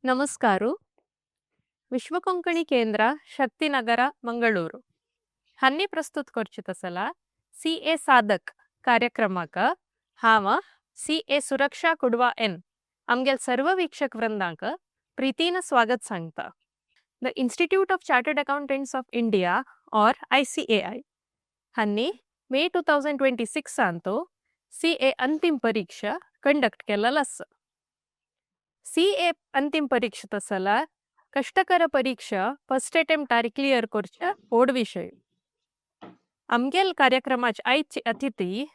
ನಮಸ್ಕಾರ. ವಿಶ್ವಕೊಂಕಣಿ ಕೇಂದ್ರ, ಶಕ್ತಿನಗರ, ಮಂಗಳೂರು हन्नी प्रस्तुत करची तसला सी ए साधक कार्यक्रमाक हांव सी ए सुरक्षा कुडवा एन आमगेल सर्व वीक्षक वृंदांक प्रीतीन स्वागत सांगता. The Institute of Chartered Accountants of India or ICAI हन्नी मे 2026 अंतु सी ए अंतिम परीक्षा कंडक्ट केलेल आसा. सी ए अंतिम परीक्षा तसला कष्टकर परीक्षा, फर्स्ट अटेम्प्टार क्लियर करच्या व्हड विशय. आमगेल कार्यक्रमाचे आयची अतिथी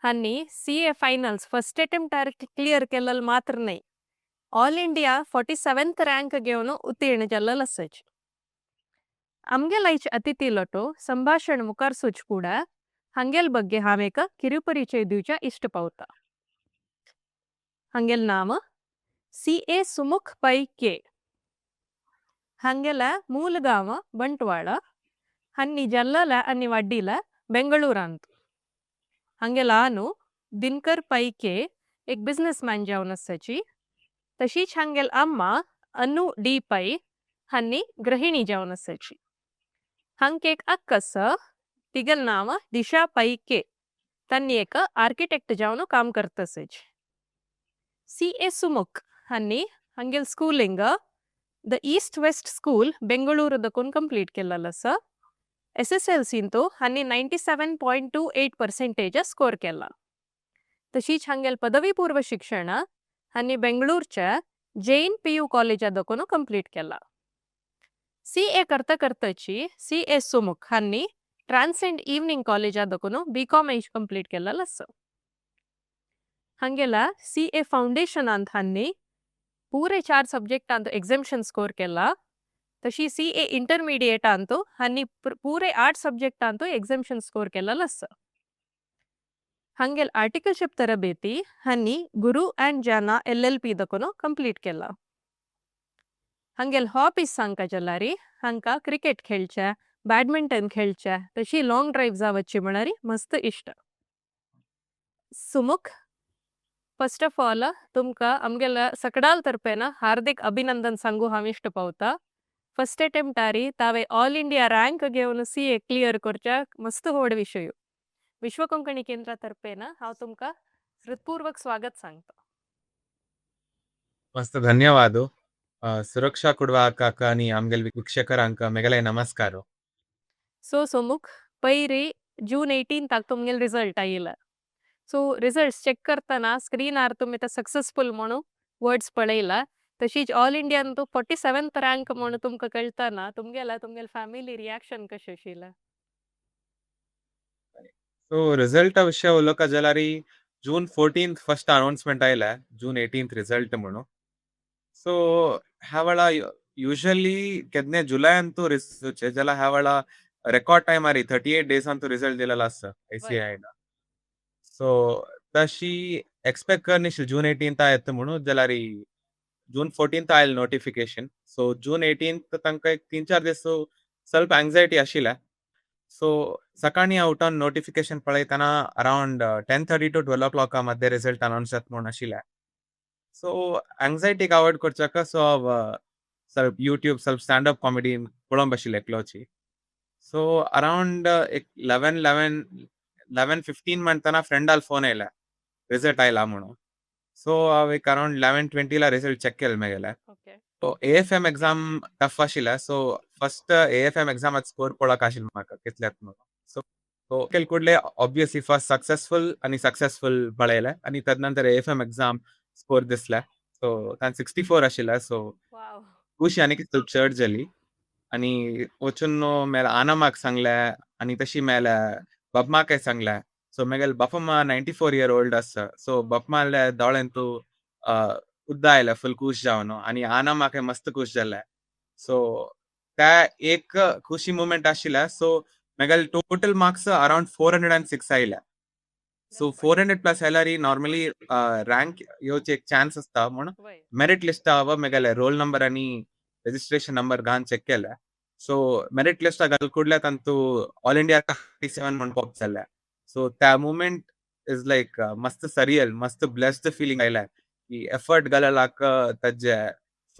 हांणी CA finals first अटेम्प्टार clear केलेल मात्र न्हय, ऑल इंडिया 47th rank घेवन उत्तीर्ण जाल्लेल आसाची. आमगेल आयचे अतिथी लोटो संभाषण मुखार सुच कूडा हांगेल ಬಗ್ಗೆ हांव एक ಕಿರುಪರಿಚಯ दिवच्या इश्ट पावता. हांगेल नाम C A Sumukh Pai K. हांगेಲ ಮೂಲ ಗಾಂव ಬಂಟ್ವಾಳ. ಹನ್ನಿ ಜಲ್ಲಲ ಅನ್ನಿ ವಡ್ಡಿಲ ಬೆಂಗಳೂರಂತ. हांगेल आनु दिनकर पै के एक बिझनेसमॅन जावन आसाची. तशीच हांगेल अम्मा अनु डी पै हन्नी गृहिणी जावन आसाची. हांक एक अक्क आसा, तिगेल नांव दिशा पै के. तांणी एक आर्किटेक्ट जावन काम करता आसाची. सी ए सुमुख हांणी हांगेल schooling the east west school, Bengaluru दकून कंप्लीट केलेल आसा. एसएसएलसींतू हांणी 97.28 percentage score केला. तशीच हांगेल पदवी पूर्व शिक्षण हांणी बेंगळूरच्या जैन पीयू कॉलेजा दकून कंप्लीट केला. सी ए करता करताची सी ए सुमुख हांणी ट्रान्सेंड इव्हनिंग कॉलेजा दकून बी कॉम कंप्लीट केलेल आसा. हांगेला सी ए फाउंडेशन अंत हांणी पूरे चार सब्जेक्ट अंत एग्जेम्पशन स्कोर केला. तशी सी ए इंटरमीडिएट अंतू हांणी पूरे आठ सब्जेक्ट अंतू एग्जेम्पशन स्कोर केलेल आसा. हांगेल आर्टिकलशिप ತರಬೇತಿ honey Guru and ಜಾನ LLP ದಕುನು complete केला. हांगेल हॉबीज सांगका जाल्यार हांकां क्रिकेट खेळचे, बॅडमिंटन खेळचे, तशी लॉंग ड्रायव्ह जावची म्हळ्यार मस्त इश्ट. सुमुख, फर्स्ट ऑफ ऑल तुमकां आमगेल्या सकडाल तर्फेन हार्दिक अभिनंदन सांगू हांव इश्ट पावता. फर्स्ट अटेम्प्टारी तावे ऑल इंडिया रँक घेवन सी ए क्लियर करच्याक मस्त व्हड विशय. विश्व कोंकणी केंद्रा तर्फेन हांव तुमकां हृत्पूर्वक स्वागत सांगता. मस्त धन्यवाद. सुरक्षा कुडवा काका आणि आमगेल ವೀಕ್ಷಕರಾಂಕ ಮೆಗಲೆ ನಮಸ್ಕಾರ. ಸೊ ಸುಮುಖ್, ಪೈರಿ जून 18 तुमगेल रिझल्ट आयिला. सो रिझल्ट चेक करतना स्क्रीनार तुमी ते सक्सेसफुल म्हणून वर्ड्स पळयला. तशीच ऑल इंडियान तूं 47th rank म्हणून तुमकां कळतना तुमगेला तुमगेल फॅमिली रिएक्शन कशें आशिल्लें? ಸೊ ರಿಸಲ್ಟ್ ವಿಷಯ ಉಲ್ಲೋಕ ಜಲಾರಿ ಜೂನ್ 14 ಫಸ್ಟ್ ಅನೌನ್ಸ್ಮೆಂಟ್ ಆಯ್ಲ, ಜೂನ್ 18 ರಿಸಲ್ಟ್ म्हणू. ಸೊ ह्या ಯೂಶಲಿ केदने जुलै अंतू रिजल्ट जाल्यार ह्या वेळा रेकॉर्ड टायमार 38 डेज अंतू रिझल्ट दिलेलो आसा आयसीएआय. सो तशी एक्सपेक्ट करनिशिल्लें जून 18 येता म्हणून, जाल्यार जून 14 आयलें नोटिफिकेशन. सो जून 18 तांकां एक 3-4 दीस ಸ್ವಲ್ಪ ಆಂಗ್ಸೈಟಿ आशिल्लें. सो सकाळीं उठून नोटिफिकेशन पळयतना around 10:30 to 12 o'clock मध्ये रिझल्ट अनाउन्स जाता म्हणून आशिल्लें. सो आंग्सायटीक अवॉयड करच्याक सो हांव ಸ್ವಲ್ಪ यूट्यूब, ಸ್ವಲ್ಪ स्टँड अप कॉमेडी पळोवंक बशिल्लें एकलोची. सो अराउंड एक 11, 11, 11:15 म्हणतना फ्रेंडाल फोन आयला, रिझल्ट आयला म्हणून. सो हांव एक अराउंड 11:20ला रिझल्ट चेक केलें मेगेले. So AFM exam tough आशिल्लें. सो फर्स्ट एएफएम एग्जामात स्कोर पळोवंक आशिल्लो म्हाका कितले येता म्हणून. सो केले कुडले ऑब्वियसली फर्स्ट सक्सेसफुल आनी सक्सेसफुल पळयलें आनी तद नंतर एएफएम एग्जाम स्कोर दिसले. सो तान 64 आशिल्ले. सो खुशी आनी ಸ್ವಲ್ಪ चड जाली आनी वचून मेले आनमाक सांगलें आनी तशी मेले बापमाकय सांगलें. सो मेगेले बापमा 94 इयर ओल्ड आसा. सो बापमाले दोळ्यांतू उद्दा आयले, फुल खुश जावन आनी आनमाकय मस्त खुश जालें. सो त्या एक खुशी मुमेंट आशिल्लें. सो मेगेले टोटल मार्क्स अराउंड 406 आयले. सो 400 प्लस आयल्यार नॉर्मली रँक येवचे एक चान्स आसता म्हूण मेरिट लिस्ट हांव मेगेले रोल नंबर आनी रजिस्ट्रेशन नंबर घालून चेक केले. सो मेरिट लिस्ट घाल कुडल्या तांतू ऑल इंडिया 37 म्हूण पॉप जाल्ले. सो त्या मुमेंट is like मस्त सरियल, मस्त ब्लेस्ड फिलिंग आयलें की एफर्ट घाललाक ताजे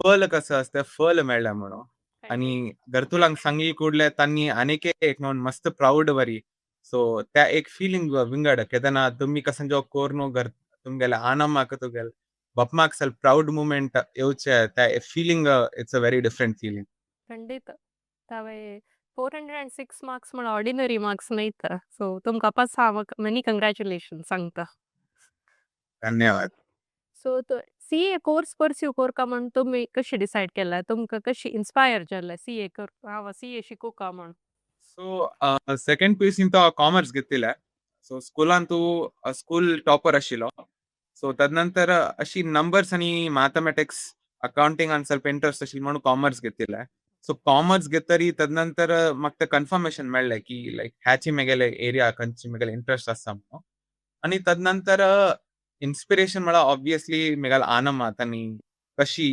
फल कसं आसता फल मेळ्ळें म्हणून. आनी घरतुलांक सांगली कूडले तांणी आनीक एक म्हणून मस्त प्रावड वरी. सो त्या एक फिलिंग विंगड केदना तुमी कसं जो कोरनो घर तुमगेले आनमाक तुगेले बापमाक ಸ್ವಲ್ಪ प्रावड मुमेंट येवचे त्या feeling, it's a very different feeling. ಖಂಡಿತ. ತಾವೇ 406 मार्क्स म्हण ऑर्डिनरी मार्क्स न्हय. सो तुमकां पास हांव मेनी कंग्रॅच्युलेशन सांगता. धन्यवाद. सो तो सीए कोर्स परस्यू कोरका म्हण तुमी कशी डिसायड केला? तुमकां कशी इन्स्पायर जालें सीए कर, हांव सीए शिकूका म्हण? सो सेकंड पीयूसीन तो कॉमर्स घेतिल्लें. सो स्कुलान तूं स्कूल टॉपर आशिल्लो. सो तदनंतर अशी नंबर्स आनी मॅथमॅटिक्स, अकाउंटिंगान ಸ್ವಲ್ಪ इंट्रस्ट आशिल्लो म्हणून कॉमर्स घेतिल्लें. सो कॉमर्स घेतरी तदनंतर म्हाका तें कन्फर्मेशन मेळ्ळें की लायक ह्याची मेगेले एरिया खंयची मेगेले इंट्रस्ट आसा म्हणून. आनी तदनंतर इन्स्पिरेशन म्हळ्यार ऑब्वियसली मेगेले आनमा. तांणी कशी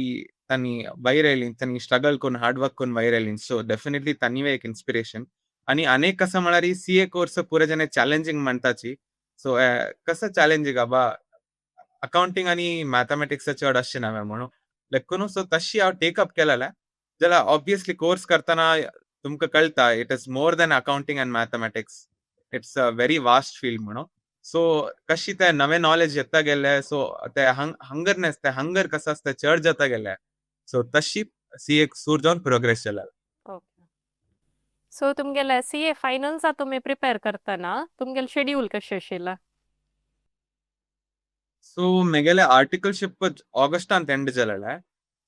तांणी वयर आयली, तांणी स्ट्रगल करून, हार्ड वर्क करून वयर आयली. सो डेफिनेटली तांणी एक इन्स्पिरेशन. आनी अनेक कसं म्हळ्यार सीए कोर्स पुरे जने चॅलेंजींग म्हणटाची. सो कसं चॅलेंजींग आबा, अकाउंटिंग आनी मॅथमॅटिक्स चड अशें ना म्हणून लेखून. सो तशी हांव टेकअप केलेलें जाल्यार ऑब्वियसली कोर्स करतना तुमकां कळटा, it is more than accounting and mathematics, it's a very vast field म्हणून. सो कशी ते नवे नॉलेज येता गेले, सो ते हंगरनेस, ते हंगर कसं आसता चड जाता गेले. सो तशी सीए सुरू जावन प्रोग्रेस जाला. ओके. सो तुमगेले सीए फायनल्सा तुमी प्रिपेर करतना तुमगेले शेड्यूल कशें आशिल्लें? सो मेगेले आर्टिकलशिप ऑगस्टांत एंड जालेलें.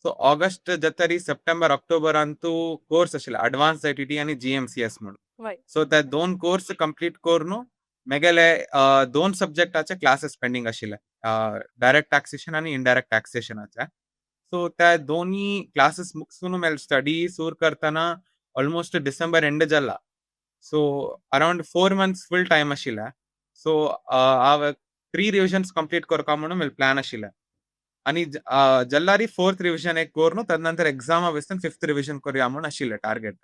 सो ऑगस्ट जातरी सप्टेंबर ऑक्टोबरांतू कोर्स आशिल्ले, अडवान्स आयटीटी आनी जीएमसीएस म्हणून. सो ते दोन कोर्स कंप्लीट करून मेगेले दोन सब्जेक्टाचे क्लासेस पेंडींग आशिल्ले, डायरेक्ट टॅक्सेशन आनी इनडायरेक्ट टॅक्सेशनाचे. सो त्या दोन्ही क्लासेस मुगसून मेल स्टडी सुरू करतना ऑलमोस्ट डिसेंबर एंड जाला. So around 4 months full time आशिल्ले. सो हांव थ्री रिविजन्स कंप्लीट करपा म्हणून मेल प्लॅन आशिल्लें. आनी जल्लारी फोर्थ रिविजन एक करून तदनंतर एक्झामा वेसन फिफ्थ रिविजन करूया म्हणून आशिल्लें टार्गेट.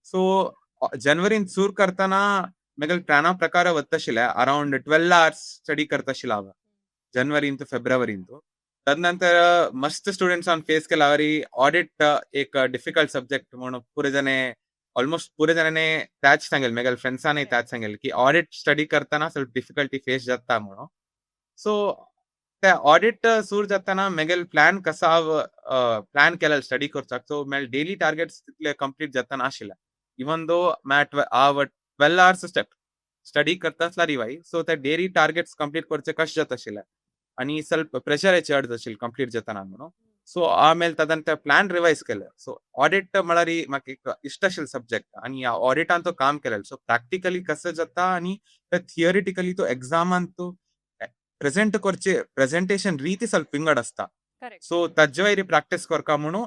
सो जनवरीन सुरू करतना मेगेले प्लॅना प्रकार वता आशिल्लें. अरावंड 12 आवर्स स्टडी करता आशिल्लो हांव जनवरींतू फेब्रुवारींतू. तदनंतर मस्त स्टुडंट्सान फेस केल्यावरी ऑडिट एक डिफिकल्ट सब्जेक्ट म्हणून पुरे जने, ऑलमोस्ट पुरे जणांनी त्याच सांगेल, मेगेले फ्रेंड्सांनी त्याच सांगेल की ऑडिट स्टडी करतना ಸ್ವಲ್ಪ डिफिकल्टी फेस जाता म्हणून. सो ते ऑडिट सुरू जाताना मेगेले प्लॅन कसा हांव प्लॅन केलें स्टडी करचाक, सो मेल डेली टार्गेट्स तितले कंप्लीट जाताना आशिल्ले, इवन दो मॅ हांव 12 आवर्स स्टेप स्टडी करता आसल्यार वाय. सो ते डेली टार्गेट्स कंप्लीट करचे कशें जाता आशिल्लें आनी ಸ್ವಲ್ಪ प्रेशर चड आशिल्लें कंप्लीट जाताना म्हणून. सो आಮೇಲೆ तदंतर प्लॅन रिवायज केलें. सो ऑडिट म्हळ्यार म्हाका एक इश्ट आशिल्लें सब्जेक्ट आनी ऑडिटान तो काम केलें. सो प्रॅक्टिकली कसं जाता आनी ते थियोरिटिकली तो एग्जामान तो प्रेझेंट करचे प्रेझेंटेशन रीती ಸ್ವಲ್ಪ विंगड आसता. सो ताजे वयर प्रॅक्टीस करका म्हणून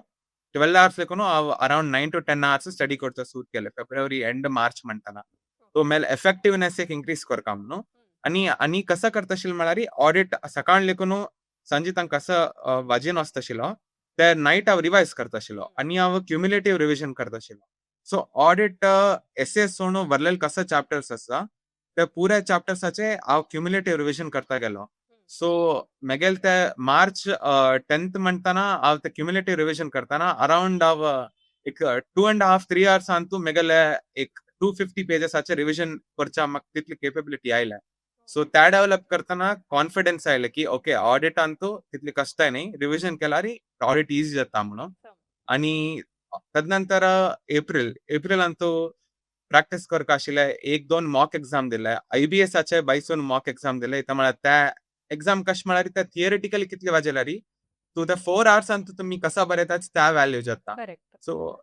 12 आवर्स लेखून हांव around 9 to 10 hours study करता सुरू केलें फेब्रुवारी and March म्हणटाना. So mail effectiveness एक इन्क्रीज करका म्हणून. आनी आनी कसं करता आशिल्लें म्हळ्यार ऑडिट सकाळ लेखून सांजे तांकां कसं वाजेन वचता आशिल्लो, ते नायट हांव रिवायज करता आशिल्लो आनी हांव क्युमुलेटीव रिविजन करता आशिल्लो. सो ऑडिट एसेस सोडून वरलेले कसं चॅप्टर्स आसा ते पुऱ्या चॅप्टर्साचे हांव क्युमुलेटीव रिविजन करता गेलो. सो मेगेले ते मार्च 10th म्हणटाना हांव ते क्युमुलेटीव रिविजन करतना अरावंड हांव एक 2.5-3 आवर्स अंतू मेगेले एक 250 पेजसाचे रिविजन करच्या म्हाका तितली केपेबिलिटी आयल्या. सो त्या डेव्हलप करतना कॉन्फिडन्स आयले की ओके, ऑडिट अंतू तितली कष्ट न्ही, रिविजन केल्यार ऑडिट इजी जाता म्हणून. आनी तदनंतर एप्रिल एप्रिल अंतू प्रॅक्टीस करपा आशिल्लें. एक दोन मॉक एक्झाम दिले, आयबीएसाचे बायसून मॉक एक्झाम दिले. म्हळ्यार त्या एक्झाम कशें म्हळ्यार ते थियोरिटिकली कितले वाजेल्यार तूं त्या 4 आवर्स अंतू तुमी कसा बरयतात त्या व्हॅल्यू जाता. सो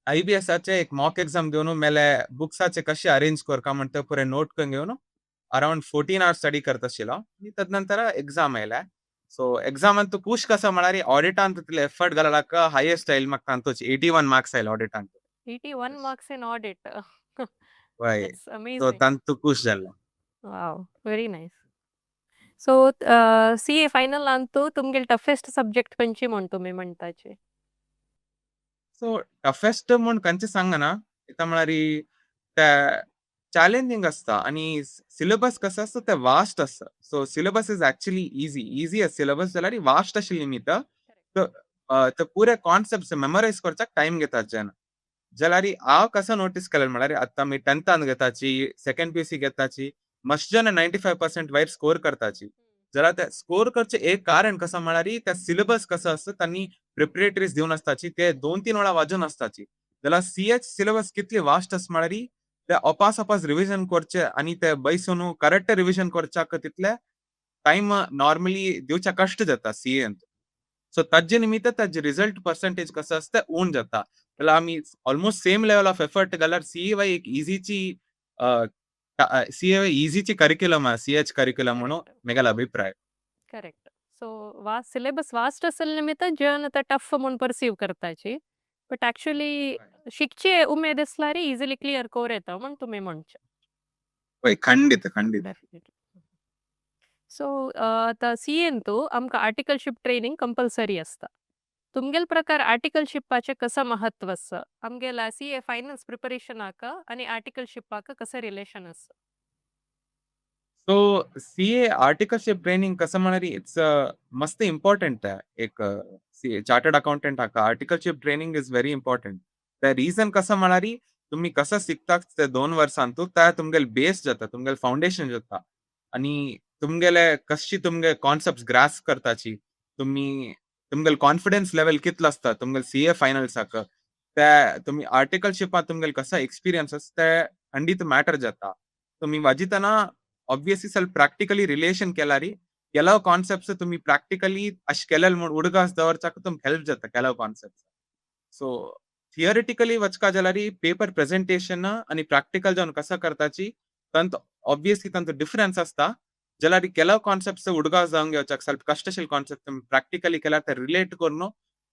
आयबीएसाचे एक मॉक एक्झाम दिवन मेले बुक्साचे कशे अरेंज करका म्हणटा पुरे नोट करून घेवन अरावंड 14 आवर्स स्टडी करता आशिल्लो. आनी तदनंतर एक्झाम आयले. सो एक्झामान तूं खूश कसो म्हळ्यार ऑडिटान तितले एफर्ट घालक हायेस्ट आयल म्हाका तांतूच, 81 मार्क्स आयले ऑडिटान. 81 marks in audit. वय. That's so amazing. तांतू खूश जाल्लो. Wow, very nice. So CA final ಅಂತೂ तुमगेले टफेस्ट सब्जेक्ट खंयची म्हण तुमी म्हणटाचे? सो टफेस्ट म्हूण खंयचें सांगना. कित्या म्हळ्यार ते चॅलेंजींग आसता आनी सिलेबस कसो आसता ते वास्ट आसता. So syllabus is actually easy, easy syllabus जाल्यार वास्ट आशिल्ली न्ही. तर ते पुरे कॉन्सेप्ट मेमोरायज करच्याक टायम घेतात जन. जाल्यार हांव कसो नोटीस केलें म्हळ्यार आतां आमी 10थान घेताची, सेकंड पीयूसी घेताची, मस्त जन 95% वयर स्कोर करताची. जाल्यार ते स्कोर करचे एक कारण कसो म्हळ्यार ते सिलेबस कसो आसता, तांणी प्रिपरेटरीज दिवन आसताची, ते 2-3 वेळा वाजून आसताची. जाल्यार सीएच सिलेबस कितली वास्ट आसा म्हळ्यार ते अपास अपास रिविजन करचे आनी ते बैसून करेक्ट रिविजन करच्याक तितले टायम नॉर्मली दिवच्या कश्ट जाता सीएन. सो ताजे निमित्त ताजे रिजल्ट पर्सेंटेज कसो आसता ते उण जाता. जाल्यार आमी almost same level of effort घाल्यार CA Y एक इझीची, CA Y इझीची curriculum, CH curriculum म्हणून मेगेलो अभिप्राय. करेक्ट. सो वा सिलेबस वास्ट असल निमित्त जन ते टफ म्हूण परसीव करताची, बट एक्चुअली शिकचे उमेद आसल्यार इझिली क्लियर कोर येता म्हूण तुमी म्हणचे. हय, खंडीत खंडीत. डेफिनेटली. सो आतां सीएन तू आमकां आर्टिकलशीप ट्रेनिंग कंपल्सरी आसता. तुमगेल प्रकार आर्टिकलशिपाचें कसो महत्व आसा? आमगेला सीए फायनल्स प्रिपरेशनाक आनी आर्टिकलशिपाक कसं रिलेशन आसा? सो सीए आर्टिकलशिप ट्रेनिंग कसं म्हळ्यार it's मस्त इम्पॉर्टंट. एक सीए चार्टर्ड अकाउंटंट हाका articleship training is very important. ते रिजन कसं म्हळ्यार तुम्ही कसं शिकता ते 2 वर्सांतू, ते तुमगेले बेस जाता, तुमगेले फाउंडेशन जाता आनी तुमगेले कशी तुमगे कॉन्सेप्ट ग्रास्प करताची तुम्ही, तुमगेले कॉन्फिडन्स लेवल कितलो आसता तुमगेले सीए फायनल्साक, ते तुम्ही आर्टिकलशिपात तुमगेले कसो एक्सपिरियन्स आसा ते खंडीत मॅटर जाता. तुम्ही वाजितना ऑब्वियसली ಸ್ವಲ್ಪ प्रॅक्टिकली रिलेशन केल्यारी ಕೆಲವು ಕಾನ್ಸೆಪ್ಟ್ಸ್ तुम्ही प्रॅक्टिकली अशें केलेले म्हूण उडगास दवरच्याक तुमकां हेल्प जाता ಕೆಲವು कॉन्सेप्ट. सो थियोरिटिकली वचका जाल्यार पेपर प्रेझेंटेशन आनी प्रॅक्टिकल जावन कसो करताची तांत ऑब्वियसली तांचो डिफरन्स आसता. जाल्यार ಕೆಲವು कॉन्सेप्ट्स उडगास जावन घेवच्याक ಸ್ವಲ್ಪ कश्टशील कॉन्सेप्ट प्रॅक्टिकली केल्यार ते रिलेट करून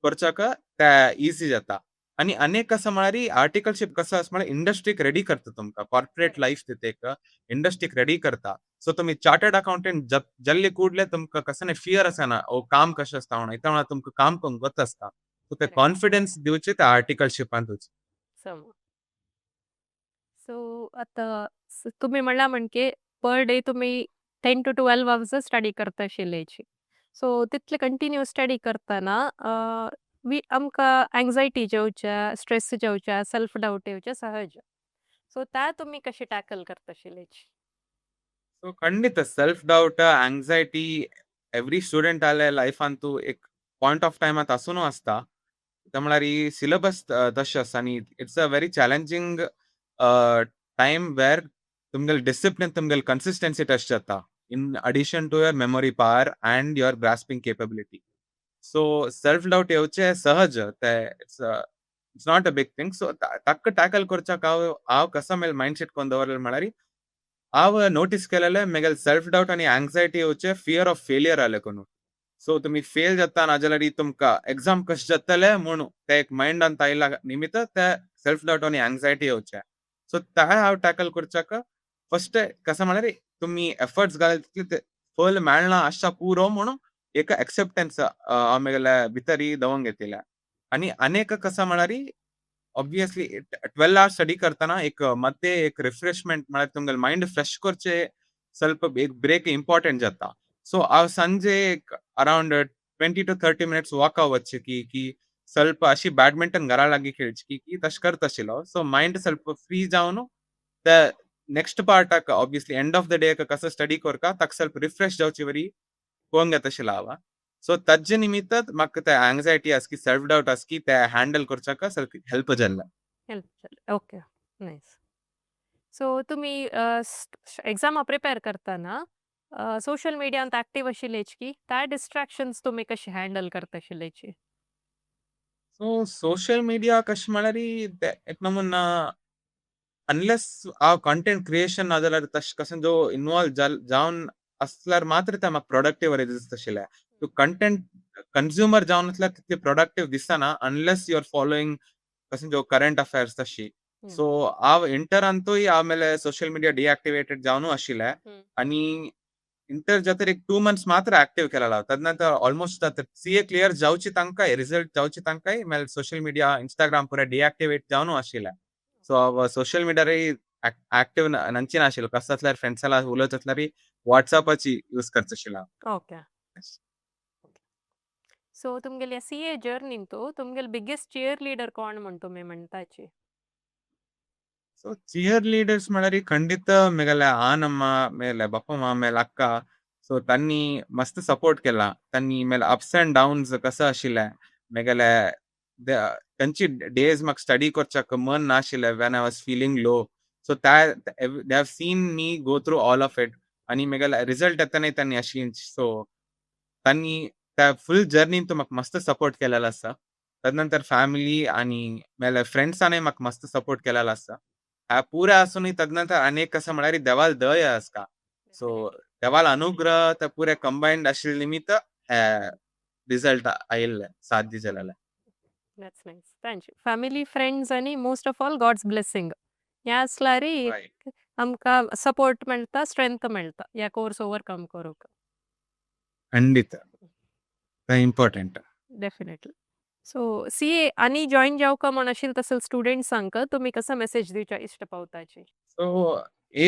करच्याक ते इझी जाता. आनी अनेक कसं म्हळ्यार आर्टिकलशीप कसं आसा म्हळ्यार इंडस्ट्रीक रेडी करता तुमकां, कॉर्पोरेट लायफ दिता, एक इंडस्ट्रीक रेडी करता. सो तुमी चार्टर्ड अकाउंटंट जाल्ले कूडले तुमकां कसलें फियर आसना, ओ काम कशें आसता म्हणून. इतना तुमकां काम करूंक गत आसता. सो ते कॉन्फिडन्स दिवचे ते आर्टिकलशिपांतूच. सम सो आता तुम्ही म्हणला म्हणजे पर डे तुम्ही 10 to 12 hours study करता आशिल्ल्याची. सो तितले कंटिन्यू स्टडी करतना वी आमकां एंग्जायटी येवच्या, स्ट्रेस येवच्या, सेल्फ डावट येवच्या सहज. सो त्या तुमी कशें टॅकल करता आशिल्ल्याची? सो ಖಂಡಿತ self doubt, anxiety every student आले लायफांतू एक पॉयंट ऑफ टायमात आसून आसता. ते म्हळ्यार सिलेबस तशें आसा आनी it's a very challenging time where तुमगेले डिसिप्लीन, तुमगेले कन्सिस्टन्सी टेस्ट जाता in addition to your memory power and your grasping capability. So self doubt येवचे सहज ते, it's not a big thing. So ताका टॅकल करच्याक हांव हांव कसो मेल मायंडसेट कोन्न दवरलें म्हळ्यार हांव नोटीस केलेलें मेगेले सेल्फ डावट आनी एंग्जायटी येवचे फियर ऑफ फेलियर आले कोनू. सो तुमी फेल जाता नाजाल्यार तुमकां एग्जाम कशें जातलें म्हूण ते एक मायंडान आयला निमित्त ते सेल्फ डावट आनी एंग्जायटी येवचे. सो ते हांव टॅकल करच्याक फर्स्ट कसं म्हळ्यार तुमी एफर्ट्स घालता तितले फल मेळना आसच्या पुरो म्हणून एक एक्सेप्टन्स हांव मेगेले भितरी दवोंक घेतिल्या. आनी अनेक कसं म्हळ्यार ऑब्वियसली 12 आवर्स स्टडी करतना एक मध्ये एक रिफ्रेशमेंट म्हळ्यार तुमगेले मायंड फ्रेश करचे ಸ್ವಲ್ಪ एक ब्रेक इम्पॉर्टंट जाता. सो हांव संजे एक around 20 to 30 minutes वॉका वचचे की की ಸ್ವಲ್ಪ अशी बॅडमिंटन घरा लागीं खेळची की तशें करता आशिल्लो. सो मायंड ಸ್ವಲ್ಪ फ्री जावन ते नेक्स्ट पार्टाक obviously end of the day कसो स्टडी करका ताका ಸ್ವಲ್ಪ रिफ्रेश जावचे वरी पळोवंक येता आशिल्लो हांव. सो ताजे निमित्त म्हाका ते एंग्जायटी आसकी, सेल्फ डावट आसकी, ते हँडल करच्याक ಸ್ವಲ್ಪ हेल्प जाल्लें. हेल्प जालें. Okay, nice. सो तुमी एग्जामा प्रिपेर करतना सोशल मिडियांत एक्टीव आशिल्लेच की त्या डिस्ट्रॅक्शन्स तुमी कशे हँडल करता आशिल्लेची? सो सोशल मिडिया कशें म्हळ्यार ते एक नमुना अनलेस हांव कंटेंट क्रिएशन नाजाल्यार तशें कशें जो इन्वॉल्व जावन आसल्यार मात्र ते म्हाका प्रोडक्टीव बरें दिसता आशिल्लें. तूं कंटेंट कंज्युमर जावन आसल्यार तितले प्रोडक्टीव दिसना अनलेस you are following कशें जो करंट अफेर्स तशी. सो हांव इंटरांतूय आमेले सोशल मिडिया डिएक्टिवेटेड जावनू आशिल्लें आनी इंटर जातर एक 2 मंथ्स मात्र एक्टीव केलेलो. तद नंतर ऑलमोस्ट सीए क्लियर जावची तांकां, रिजल्ट जावची तांकां मागीर सोशल मिडिया, इंस्टाग्राम पुराय डिएक्टिवेट जावनू आशिल्लें. सो हांव सोशल मिडियारय एक्टीव नंची नाशिल्लो. कसो आसल्यार फ्रेंड्सां उलयत आसल्यार वॉट्सएपाची यूज करता आशिल्लो हांव. ओके. सो तुमगेल्या सी ए जर्नींतु तुमगेल बिगेस्ट चियर लीडर कोण म्हण तुमी म्हणताची? ಸೊ ಚಿಯರ್ ಲೀಡರ್ಸ್ म्हळ्यार ಖಂಡಿತ ಮೇಗಲೆ ಆನಮ್ಮ, ಮೇಲೆ ಬಪ್ಪಮ್ಮ, ಮೇಲೆ ಅಕ್ಕ. ಸೊ ತನ್ನಿ ಮಸ್ತ್ ಸಪೋರ್ಟ್ केला. ತನ್ನಿ ಮೇಲೆ ಅಪ್ಸ್ ಅಂಡ್ ಡೌನ್ಸ್ ಕಸ ಆशिल्ले मेगेले खंयची डेज म्हाका स्टडी करच्याक मन नाशिल्लें, when I was feeling low, so त्या they have seen me go through all of it. आनी मेगेले रिजल्ट येतनाय तांणी अशी, सो तांणी त्या फुल जर्नीन म्हाका मस्त सपोर्ट केलेलो आसा. तदनंतर फॅमिली आनी मेले फ्रेंड्सानय म्हाका मस्त सपोर्ट केलेलो आसा. ह्या पुरा आसूनय तदनंतर आनी एक कसं म्हळ्यार देवाल दया आसता. सो देवाल अनुग्रह ते पुरे कंबायन्ड आशिल्ले निमित्त हे रिजल्ट आयिल्ले, साध्य जालेले. That's nice. Thank you. Family, friends आनी most of all God's blessing. ह्या आसल्यारी आमकां सपोर्ट मेळटा, स्ट्रेंथ मेळटा ह्या कोर्स ओवरकम करूंक. ಖಂಡಿತ, important. डेफिनेटली. सो सी ए आनी जॉईन जावका म्हण आशिल्ले तसले स्टुडंट्सांक तुमी कसो मेसेज दिवच्या इश्ट पावताची? सो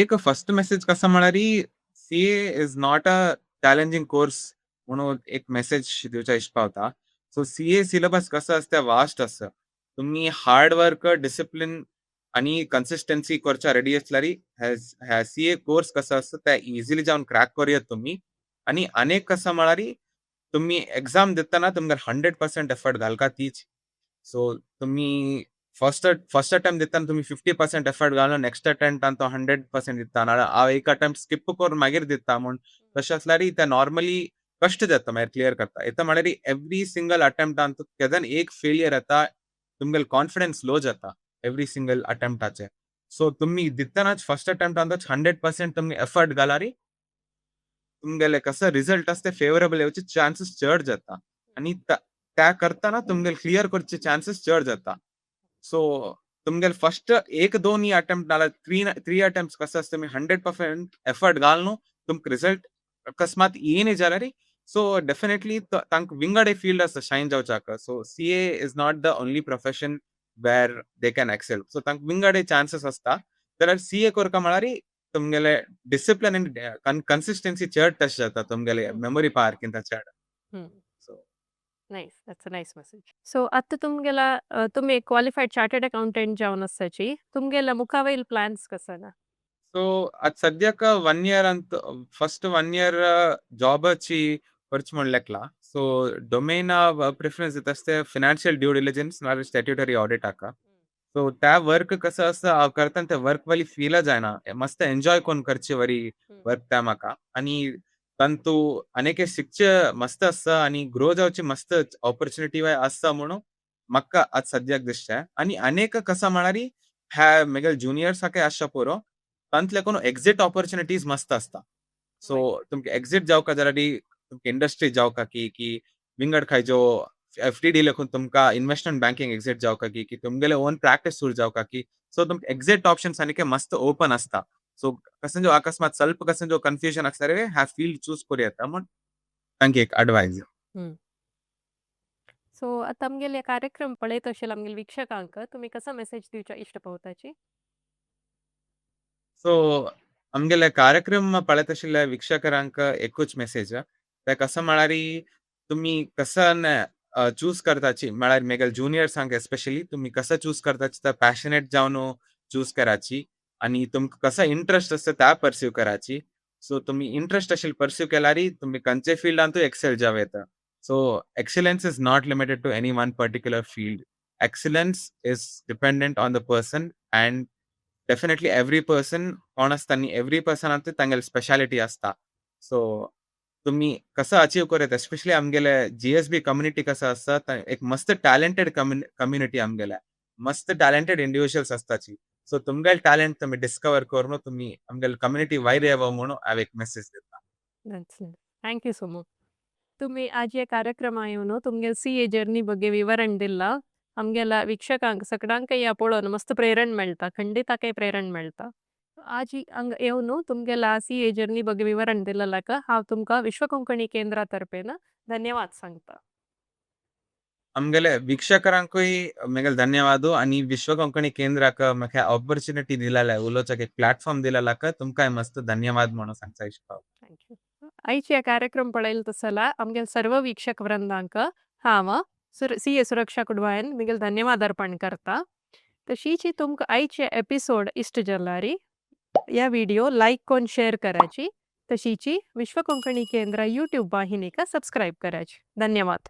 एक फर्स्ट मेसेज कसं म्हळ्यार, CA is not a challenging course म्हणून एक मेसेज दिवच्या इश्ट पावता. सो सी ए सिलेबस कसं आसता, वास्ट आसा. तुम्ही हार्ड वर्क, डिसिप्लिन आणि कन्सिस्टन्सी करच्या रेडी असल्यार ह्या सी ए कोर्स कसो आसता ते इजिली जावन क्रॅक करूं येता तुमी. आनी अनेक कसं म्हळ्यार, तुम्ही एक्झाम दितना तुमकां 100% एफर्ट घालका तीच. सो तुम्ही फर्स्ट फर्स्ट अटेम्प्ट दितना तुम्ही 50% एफर्ट घालून नेक्स्ट अटेम्प्टान तो 100% दिता, नाल्यार हांव एक अटेम्प्ट स्किप करून मागीर दिता म्हूण, तशें आसल्यार ते नॉर्मली कश्ट जाता मागीर क्लियर करता. येता म्हळ्यार एवरी सिंगल अटेम्प्टान केदन एक फेलियर येता, तुमगेले कॉन्फिडन्स लो जाता एवरी सिंगल अटेम्प्टाचे. सो तुम्ही दितनाच फर्स्ट अटेम्प्टान 100% तुमी एफर्ट घालारी तुमगेले कसं रिजल्ट आसता फेवरेबल येवचे चान्सीस चड जाता आनी त्या करतना तुमगेले क्लियर करचे चान्सीस चड जाता. सो तुमगेले फर्स्ट एक दोन अटेम्प्ट नाल्यार थ्री अटेम्प्ट कसं आसता, तुमी 100% एफर्ट घालून तुमकां रिजल्ट अकस्मात येयना जाल्यार, सो डेफिनेटली तांकां विंगड फील्ड आसता शायन जावच्याक. So CA is not the only profession where they can excel. So तांकां विंगड चान्सीस आसता. जाल्यार सी ए करका म्हळ्यार तुमगेले डिसिप्लिन आनी कन्सिस्टन्सी चड टेस्ट जाता, तुमगेले मेमोरी पावर किंता चड. So Nice, that's a nice message. So आतां तुमगेला तुमी क्वालिफाईड चार्टर्ड अकाउंटंट जावन आसाची, तुमगेला मुखावयल प्लॅन्स कसं ना? सो आतां सद्याक वन इयर अंत फर्स्ट वन इयर जॉबाची करची म्हण लेखला. सो डोमेन प्रिफरन्स दिता आसता फिनान्शियल ड्यू डिलिजन्स नाल्यार स्टॅट्युटरी ऑडिटाक. सो त्या वर्क कसं आसता, हांव करतना ते वर्क वली फील जायना, मस्त एन्जॉय करून करचे वरी वर्क त्या म्हाका. आनी तांतू अनेक शिकचे मस्त आसता आनी ग्रो जावची मस्त ऑपॉर्च्युनिटी आसता म्हणून म्हाका आतां सद्याक दिसता. आनी अनेक कसं म्हळ्यार, ह्या मेगेले ज्युनियर्साकय आसच्या पुरो, तांतले कोण एक्झिट ऑपॉर्च्युनिटीज मस्त आसता. सो तुमकां एक्झिट जावका जाल्यार तुमकां इंडस्ट्री जावका की की विंगड खंयचो एफडीडी लेखून तुमकां इन्व्हेस्टमेंट बँकिंग एक्झिट जावका की की तुमगेले ओन प्रॅक्टीस सुरू जावका की, सो तुमकां एक्झिट ऑप्शन्स आनीक मस्त ओपन आसता. सो कसं जो अकस्मात ಸ್ವಲ್ಪ कसं जो कन्फ्युजन आसता रे, ह्या फील्ड चूज करूं येता म्हूण तांकां एक अडवायज. सो आतां आमगेले कार्यक्रम पळयत आशिल्ले आमगेले वीक्षकांक तुमी कसो मेसेज दिवच्या इश्ट पावताची? सो आमगेले कार्यक्रम पळयत आशिल्ल्या वीक्षकरांक एकूच मेसेज. ते कसं म्हळ्यार, तुमी कसं चूज करताची म्हळ्यार मेगेले ज्युनियर्सांक एस्पेशली, तुमी कसं चूज करताची तर पॅशनेट जावन चूज कराची आनी तुमकां कसो इंट्रस्ट आसता त्या पर्स्यू कराची. सो तुमी इंट्रस्ट आशिल्ले पर्स्यू केल्यार तुमी खंयचे फिल्डांतूय एक्सेल जावं येता. So excellence is not limited to any one particular field. Excellence is dependent on the person, and definitely every person कोण आसता न्ही, एवरी पर्सनांत तांगेले स्पेशालिटी आसता. सो तुमी कसो अचीव करूं येता, एस्पेशली आमगेले जी S B community कसो आसता, एक मस्त टॅलेंटेड कम्युनिटी, आमगेले मस्त टॅलेंटेड इंडिविज्युअल्स आसताची. सो तुमगेले टॅलेंट तुमी डिस्कवर करून तुमी आमगेले कम्युनिटी वयर येवो म्हणून हांव एक मेसेज दिता. Thank you so much. तुम्ही आज या कार्यक्रमा येवन तुमगेले सी ए जर्नी ಬಗ್ಗೆ ವಿವರಣೆ ದಿಲ್ಲ. आमगेला ವೀಕ್ಷಕಾಂक सगळ्यांक या पळोवन मस्त प्रेरण मेळटा, खंडिताकय प्रेरण मेळटा. आज हांगा येवन तुमगेला सी ए जर्नी ಬಗ್ಗೆ विवरण दिल्ललाक हांव तुमकां विश्व कोंकणी केंद्रा तर्फेन धन्यवाद सांगता. आमगेले वीक्षकरांकूय मेगेले धन्यवाद आनी विश्व कोंकणी केंद्राक म्हाका ऑपॉर्च्युनिटी दिलेले, उलोवच्याक एक प्लॅटफॉर्म दिलेलाक तुमकांय मस्त धन्यवाद म्हणून सांगचा इश्ट. Thank you. आयची या कार्यक्रम पळयले तसला आमगेले सर्व वीक्षक वृंदांक हांव सी ए सुरक्षा कुडवायन मिगल धन्यवाद अर्पण करता. तशीची तुमकां आयचे एपिसोड इष्ट जाल्यारी या व्हिडिओ लाईक कोन शेअर करायची, तशीची विश्व कोंकणी केंद्र यूट्यूब वाहिनीका सबस्क्राईब करायची. धन्यवाद.